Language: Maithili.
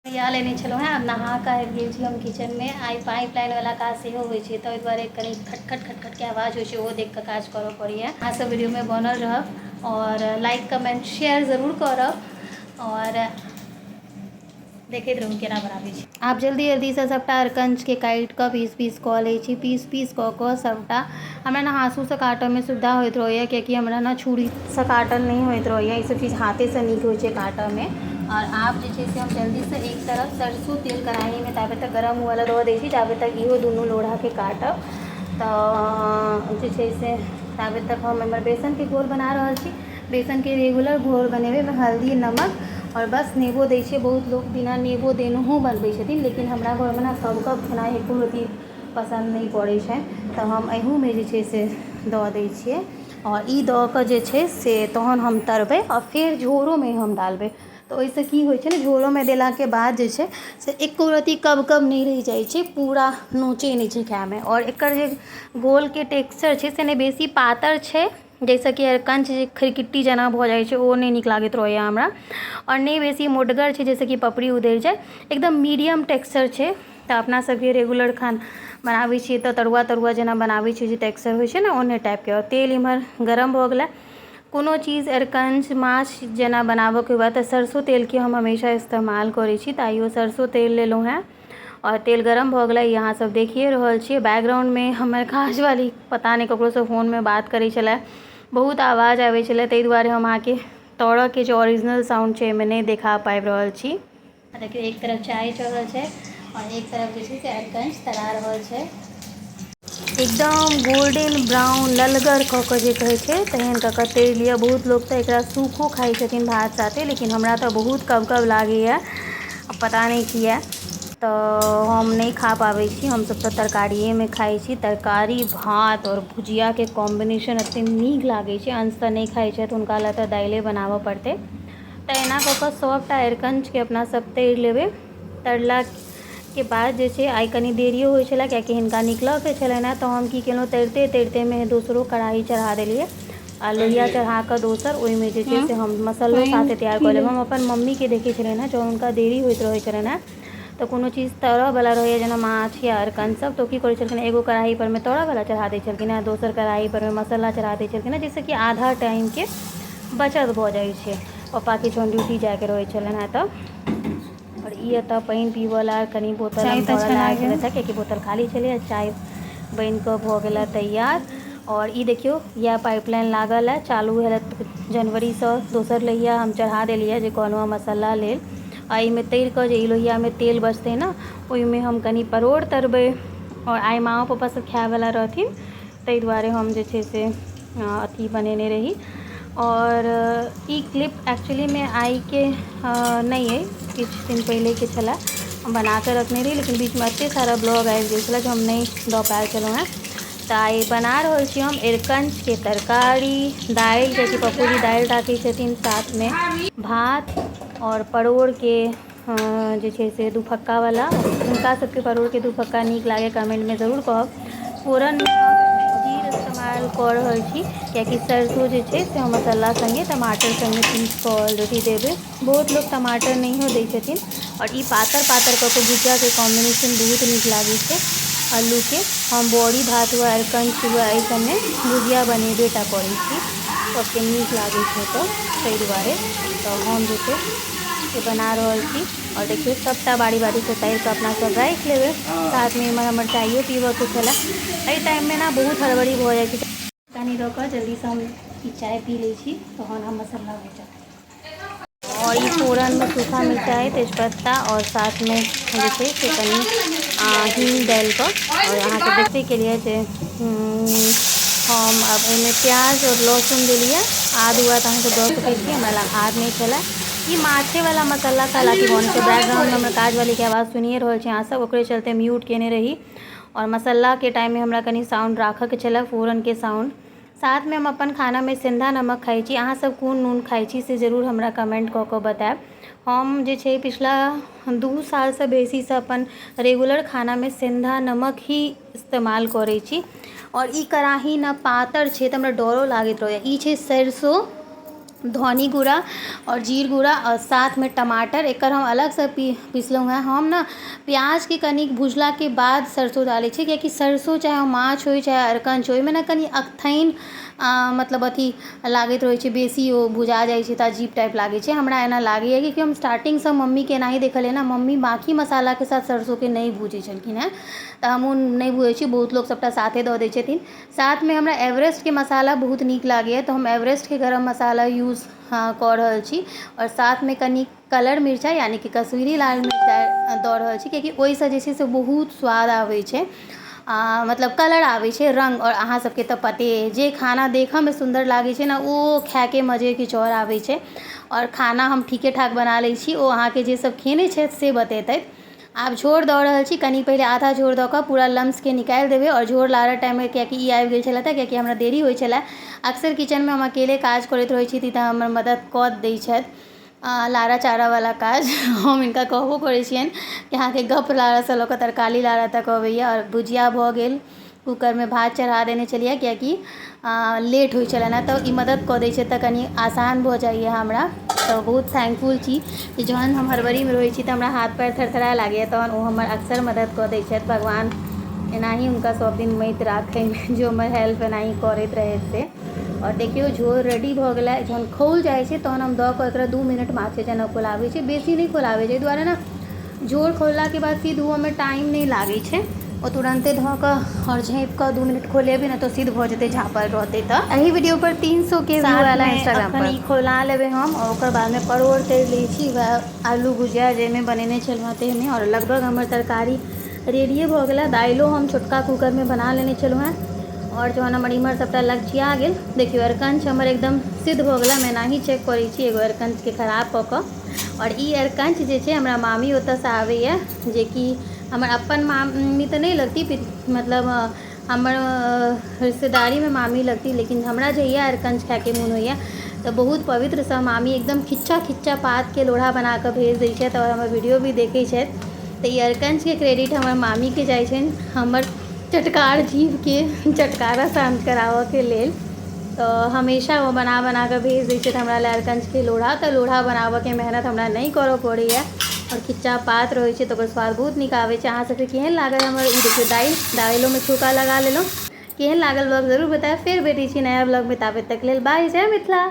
या लेने छलहुँ हेँ। आब नहा कऽ आबि गेल छी हम किचनमे। आइ पाइप लाइनवला काज सेहो होइ छै, तऽ ओहि दुआरे कनि खटखट खटखटके आवाज होइ छै, ओहो देखि कऽ काज करऽ पड़ैए। अहाँसभ वीडियोमे बनल रहब आओर लाइक कमेंट शेयर जरूर करब आओर देखैत रहू केना बनाबै छी। आब जल्दी जल्दीसँ सभटा अरकञ्चके काटि कऽ पीस पीस कऽ लै छी। पीस पीस कऽ कऽ सभटा हमरा ने हाँसूसँ काटऽमे सुविधा होइत रहैए, कियाकि हमरा ने छुरीसँ काटल नहि होइत रहैए। ईसभ चीज हाथेसँ नीक होइ छै काटऽमे। आओर आब जे छै से हम जल्दीसँ एक तरफ सरसो तेल कढ़ाहीमे ताबे तक गरम हुअ लए दऽ दै छी, जाबे तक इहो दुनू लोढ़ाके काटब। तऽ जे छै से ताबे तक हम एम्हर बेसनके घोल बना रहल छी। बेसनके रेगुलर घोल बनेबै, ओहिमे हल्दी, नमक आओर बस नेबो दै छियै। बहुत लोक बिना नेबो देनहो बनबै छथिन, लेकिन हमरा घरमे ने सबके खेनाइ एको रत्ती पसन्द नहि पड़ै छनि, तऽ हम एहूमे जे छै से दऽ दै छियै। आओर ई दऽ कऽ जे छै से तहन हम तरबै आओर फेर झोरोमे हम डालबै। तऽ ओहिसँ की होइ छै ने, झोरोमे देलाके बाद जे छै से एको रत्ती कब कब नहि रहि जाइ छै, पूरा नोचै नहि छै खाइमे। आओर एकर जे घोलके टेक्सचर छै से नहि बेसी पातर छै, जाहिसँ कि अरिकञ्च जे खरकिट्टी जेना भऽ जाइ छै, ओ नहि नीक लागैत रहैए हमरा, आओर नहि बेसी मोटगर छै जाहिसँ कि पपड़ी उधरि जाय। एकदम मीडियम टेक्सचर छै। तऽ अपना सबके रेगुलर खाना बनाबै छियै तऽ तरुआ तरुआ जेना बनाबै छियै, जे टेक्सचर होइ छै ने, ओहने टाइपके। आओर तेल इम्हर गरम भऽ गेलै। कोनो चीज अरिकञ्च माछ जेना बनाबऽके हुए तऽ सरसो तेलके हम हमेशा इस्तेमाल करै छी। तऽ आइयो सरसो तेल लेलहुँ हेँ आओर तेल गरम भऽ गेलै। ई अहाँ सब देखिए रहल छियै। बैकग्राउंडमे हमर काजवाली पता नहि ककरोसँ फोनमे बात करै छलै, बहुत आवाज आबै छलै, ताहि दुआरे हम अहाँके तरऽके जे ओरिजिनल साउंड छै एहिमे नहि देखा पाबि रहल छी। देखियौ, एक तरफ चाय चढ़ल छै आओर एक तरफ जे छै से अरिकञ्च तरा रहल छै। एकदम गोल्डन ब्राउन ललगर कऽ कऽ जे कहै छै तेहन कऽ कऽ तरि लिअ। बहुत लोक तऽ एकरा सूखो खाइ छथिन भात साथे, लेकिन हमरा तऽ बहुत कब कब लागैए, पता नहि किया, तऽ हम नहि खा पाबै छी। हमसभ तऽ तरकारिएमे खाइ छी। तरकारी भात आओर भुजियाके कॉम्बिनेशन एतेक नीक लागै छै। अंश तऽ नहि खाइ छथि, हुनका लए तऽ दालिए बनाबऽ पड़तै। तऽ एना कऽ कऽ सभटा अरिकञ्चके अपना सब तरि लेबै। तरलाके बाद जे छै आइ कनि देरियो होइ छलै, कियाकि हिनका निकलऽके छलनि हेँ, तऽ हम की केलहुँ, तरिते तरितेमे दोसरो कढ़ाही चढ़ा देलियै आ लोहिया चढ़ा कऽ दोसर ओहिमे जे छै से हम मसल्लो साथे तैयार कऽ लेब। हम अपन मम्मीके देखै छलियनि हेँ, जहन हुनका देरी होइत रहै छलनि हेँ तऽ कोनो चीज तरऽवला रहैए, जेना माछ या अरिकञ्च सब, तऽ ओ की करै छलखिन, एगो कढ़ाही परमे तरऽवला चढ़ा दै छलखिन हेँ, दोसर कढ़ाही परमे मसल्ला चढ़ा दै छलखिन हेँ, जाहिसँ कि आधा टाइमके बचत भऽ जाइ छै। पप्पाके जहन ड्यूटी जाइके रहै छलनि हेँ तऽ। आओर ई एतऽ पानि पीबऽ लए कनि बोतल चाय हम तऽ भरऽ लए छना आयल गेल। छलथि हेँ, कियाकि बोतल खाली छलैए। चाय बनि कऽ भऽ गेलै तैयार। आओर ई देखियौ, इएह पाइपलाइन लागल है, चालू भेल जनवरीसँ। दोसर लोहिया हम चढ़ा देलियै जे कहलहुँ हँ मसाला लेल। आ एहिमे तरि कऽ जे ई लोहियामे तेल बचतै ने, ओहिमे हम कनि परोड़ तरबै। आओर आइ माँओ पप्पा सब खायवला रहथिन, ताहि दुआरे हम जे छै से अथी बनेने रही। आओर ई क्लिप एक्चुअलीमे आइके नहि अइ, किछु दिन पहिलेके छलै, हम बनाकऽ रखने रही, लेकिन बीचमे एतेक सारा ब्लॉग आबि गेल छलै जे हम नहि दऽ पायल छलहुँ हेँ। तऽ आइ बना रहल छी हम अरिकञ्चके तरकारी, दालि, कियाकि पप्पूजी दालि राखै छथिन, साथमे भात आओर परोड़के जे छै से दू फक्कावला। हुनका सबके परोड़के दू फक्का नीक लागै कमेन्टमे जरूर कहब। फोरनमे हम जीर इस्तेमाल कऽ रहल छी, कियाकि सरसो जे छै से हम मसाला सङ्गे टमाटर सङ्गे पीस कऽ ऑलरेडी देबै। बहुत लोक टमाटर नहियो दै छथिन। आओर ई पातर पातर कऽ कऽ भुजियाके कॉम्बिनेशन बहुत नीक लागै छै आलूके। हम बड़ी भात हुए, अरिकञ्च हुए, एहि सबमे भुजिया बनेबे टा करै छी, सबके नीक लागै छै, तऽ ताहि दुआरे तऽ हम जे छै से बना रहल छी। आओर देखियौ, सबटा बारी बारीसँ तरि कऽ अपना सब राखि लेबै। साथमे इम्हर हमर चाइयो पीबऽके छलै। एहि टाइममे ने बहुत हड़बड़ी भऽ जाइ छै। कनि दऽ कऽ जल्दीसँ हम ई चाय पी लै छी, तहन हम मसाला भूजब। आओर ई फोरनमे सूखा मिरचाइ, तेजपत्ता आओर साथमे जे छै से कनि हींग डालि कऽ। आओर अहाँ सब देखबे केलियै जे हम आब एहिमे प्याज आओर लहसुन देलियै। आद हुआ तऽ अहाँ सब दऽ सकै छी, हमरा लग आद नहि छलै। ई माछेवला मसाला हालाँकि बनै छै। बैकग्राउंडमे हमर काजवालीके आवाज सुनिए रहल छी अहाँ सब, ओकरे चलते म्यूट केने रही। आओर मसालाके टाइममे हमरा कनि साउंड राखऽके छलै, फोरनके साउंड। साथमे हम अपन खानामे सेन्धा नमक खाइ छी। अहाँ सब कोन नून खाइ छी से जरूर हमरा कमेंट कऽ कऽ बतायब। हम जे छै पिछला 2 सालसँ बेसीसँ अपन रेगुलर खानामे सेन्धा नमक ही इस्तेमाल करै छी। आओर ई कड़ाही ने पातर छै, तऽ हमरा डरो लागैत रहैए। ई छै सरिसो। धनी गुड़ा आओर जीर गुड़ा आओर साथमे टमाटर। एकर हम अलगसँ पिसलहुँ हेँ। हम ने प्याजके कनिक भुजलाके बाद सरसो डालै छी, कियाकि सरसो चाहे माछ होइ चाहे अरिकञ्च होइ, ओहिमे ने कनि अकथैन मतलब अथी लागैत रहै छै, बेसी ओ भुजा जाइ छै तऽ अजीब टाइप लागै छै। हमरा एना लागैए, कियाकि हम स्टार्टिंगसँ मम्मीके एनाही देखलियै ने। मम्मी बाँकी मसालाके साथ सरसोके नहि भूजै छलखिन हेँ, तऽ हमहूँ नहि भूजै छी। बहुत लोक सभटा साथे दऽ दै छथिन। साथमे हमरा एवरेस्टके मसाला बहुत नीक लागैए, तऽ हम एवरेस्टके गरम मसाला यूज कऽ रहल छी आओर साथमे कनि कलर मिरचाइ, यानि कि कश्मीरी लाल मिरचाइ दऽ रहल छी, कियाकि ओहिसँ जे छै से बहुत स्वाद आबै छै, मतलब कलर आबै छै, रङ्ग। आओर अहाँ सबके तऽ पते अइ, जे खाना देखऽमे सुन्दर लागै छै ने, ओ खाइके मजे किछु आओर आबै छै। आओर खाना हम ठीके ठाक बना लै छी, ओ अहाँके जे सब खेने छथि से बतेतथि। आब झोर दऽ रहल छी। कनि पहिले आधा झोर दऽ कऽ पूरा लम्सके निकालि देबै। आओर झोर लारऽ टाइममे, कियाकि ई आबि गेल छलथि, कियाकि हमरा देरी होइ छलै, अक्सर किचनमे हम अकेले काज करैत रहै छी, तऽ हमर मदद कऽ दै छथि लारा चारावला काज। हम हिनका कहबो करै छियनि कि अहाँके गप लारऽसँ लऽ कऽ तरकारी लारऽ तक अबैए। आओर भुजिया भऽ गेल। कूकरमे भात चढ़ा देने छलियै, कियाकि लेट होइ छलनि हेँ, तऽ ई मदद कऽ दै छै तऽ कनि आसान भऽ जाइए हमरा। तऽ बहुत थैंकफुल छी कि जहन हम हड़बड़ीमे रहै छी तऽ हमरा हाथ पैर थरथराए लागैए, तहन ओ हमर अक्सर मदद कऽ दै छथि। भगवान एनाही हुनका सब दिन मति राखनि, जे हमर हेल्प एनाही करैत रहथि से। आओर देखियौ, झोर रेडी भऽ गेलै। जहन खौल जाइ छै तहन हम दऽ कऽ एकरा 2 मिनट माछे जेना खोलाबै छै, बेसी नहि खोलाबै छै। एहि दुआरे ने झोर खौललाके बाद सिद्ध हुअमे टाइम नहि लागै छै। ओ तुरन्ते धऽ कऽ आओर झाँपि कऽ 2 मिनट खोलेबै ने तऽ सिद्ध भऽ जेतै, झाँपल रहतै तऽ। एहि वीडियो पर 300 के व्यू आयल साथमे इंस्टाग्राम अखन पर। ई खौला लेबै हम आओर ओकर बादमे परोड़ तरि लै छी, वएह आलू भुजिया जाहिमे बनेने छलहुँ हेँ ताहिमे। आओर लगभग हमर तरकारी रेडिये भऽ गेलै। दालिओ हम छोटका कूकरमे बना लेने छलहुँ हेँ। आओर जहन हमर इम्हर सभटा लगचिया गेल, देखियौ, अरिकञ्च हमर एकदम सिद्ध भऽ गेलै। हम एनाही चेक करै छी एगो अरिकञ्चके खराब कऽ कऽ। आओर ई अरिकञ्च जे छै, हमरा मामी ओतऽसँ आबैए, जेकि हमर अपन मामी तऽ नहि लगती, मतलब हमर रिश्तेदारीमे मामी लगती। लेकिन हमरा जहिया अरिकञ्च खायके मोन होइए तऽ बहुत पवित्रसँ मामी एकदम खिच्चा खिच्चा पातके लोढ़ा बना कऽ भेज दै छथि आओर हमर वीडियो भी देखै छथि। तऽ ई अरिकञ्चके क्रेडिट हमर मामीके जाइ छनि, हमर चटकार जीभके चटकारा शान्त कराबऽके लेल। तऽ हमेशा ओ बना बना कऽ भेज दै छथि हमरा लए अरिकञ्चके लोढ़ा, तऽ लोढ़ा बनाबऽके मेहनत हमरा नहि करऽ पड़ैए। आओर खिच्चा पात रहै छै तऽ ओकर स्वाद बहुत नीक आबै छै। अहाँ सबके केहन लागल हमर ई? देखियौ, दालि, दालिओमे छौंका लगा लेलहुँ। केहन लागल ब्लॉग, जरूर बतायब। फेर भेटै छी नया ब्लॉगमे, ताबे तक लेल बाय, जय मिथिला।